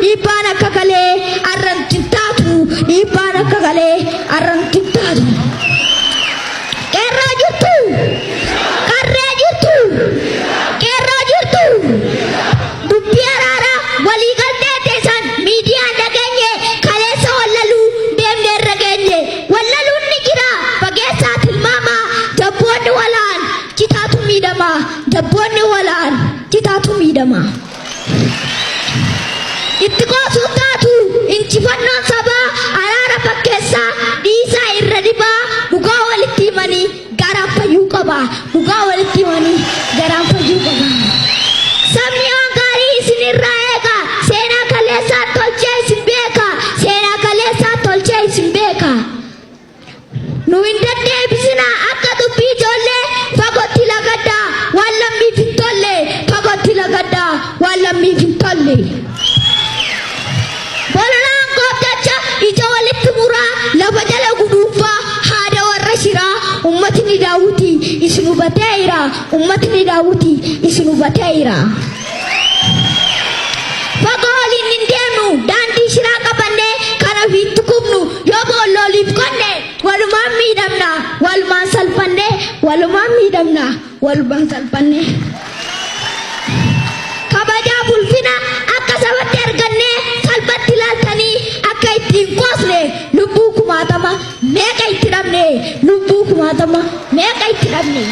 Dhiibbaan akka kalee arranti hin taatu. Dhiibbaan akka kalee arranti hin taatu. Qeerroo jirtu! Qarree jirtu! Qeerroo jirtu! Dubbii araaraa walii galtee teessan miidiyaan dhageenye kaleessa wallaluu deemnee irra geenye. Wallaluun ni jira fageessaa tilmaamaa jabboonni walaan citaatu miidhama jabboonni walaan citaatu miidhama. Itti qoosuu taatu injifannoon sabaa araara fakkeessaa dhiisaa irra dhibaa dhugaa walitti himanii garaan fayyuu qaba dhugaa walitti himanii garaan fayyuu qaba. Sabni waan gaarii isinirraa eega seenaa kaleessaa tolchee isin beeka seenaa kaleessaa tolchee isin beeka. Nu hin deddeebisinaa akka dubbii ijoollee fagootti lagaddaa waan lammiif hin tolle fagootti lagaddaa waan lammiif hin tolle. Bololaan gooftacha ija walitti muraa lafa jala guduunfaa haada warra shiraa ummatni daawwitii isin hubateera ummatni daawwitii isin hubateera. Fagoo waliin hin deemnu daandii shiraa qabannee kan ofiitti kufnu yoo boollooliif qonne walumaan miidhamna walumaan salphanne walumaan miidhamna walumaan salphanne. Kabajaaf ulfina akka sabatti argannee salphatti ilaaltanii akka ittiin qoosne lubbuu kumaatama meeqa itti dhabne lubbuu kumaatama meeqa itti dhabne.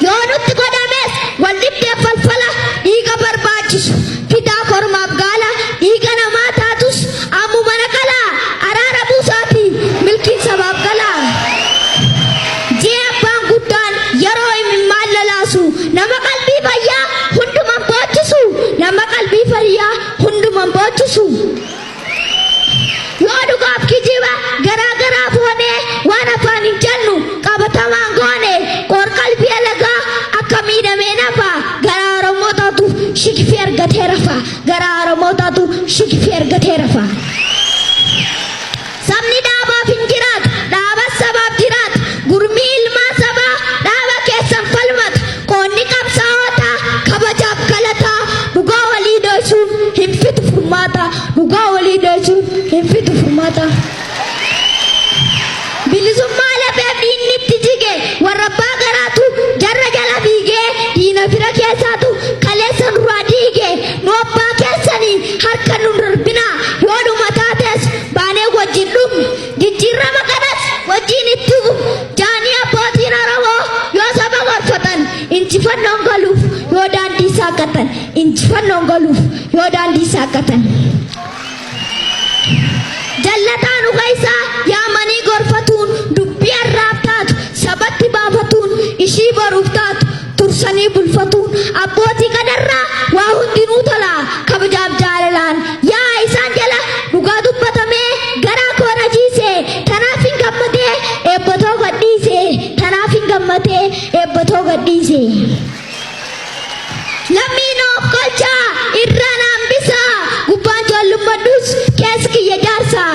Yoo nutti godhames wal dhibdee falfala dhiiga barbaachisu fidaa kormaaf gaala dhiiga namaa taatus ammuma naqalaa araara buusaati milkiin sabaaf galaa. Jee abbaan guddaan yeroo imimmaan lolaasu nama qalbii fayyaa hunduman boochisu nama qalbii fayyaa hunduman boochisu. Yoo dhugaaf kijiba garaa garaa foonee waan afaan hin jennu qabatamaan goone qoor qalbii alagaa akka miidhamee nafa garaa Oromoo taatu shikfii argatee rafa garaa Oromoo taatu shikfii argatee rafa. Sabni dhaabaaf hin jiraatu dhaabas sabaaf jiraatu gurmii ilmaa sabaa dhaaba keessan falmatu qoonni qabsaa'otaa kabajaaf galataa dhugaa walii dho'isuun hin fidu furmaata dhugaa walii dho'isuun hin fidu furmaata. Bilisummaa lafeef dhiigni itti jige warra abbaa garaatu jarra jala fiigee diina fira keessaatu kaleessa nurraa diige nu abbaa keessanii harka nu darbinaa yoo dhuma taates baanee wajjin dhumne jijjiirama kanas wajjin itti fufu jaanii abbootiin Oromoo yoo saba gorfatan injifannoon galuuf yoo daandii saaqqatan injifannoon galuuf yoo daandii saaqqatan. Jallataan uka isaa yaamanii gorfatuun dubbii har'aaf taatu sabatti baafatuun ishii boruuf taatu tursanii bulfatuun abbootii kanarraa waa hundinuu tola kabajaaf jaalalaan yaa isaan jala dhugaa dubbatamee garaa koo rajiise tanaaf hin gammadee eebbatoo gadhiise tanaaf hin gammadee eebbatoo gadhiise. Lammiin of galchaa irraan hambisaa gubbaan joollummadhus keessa kiyya jaarsaa.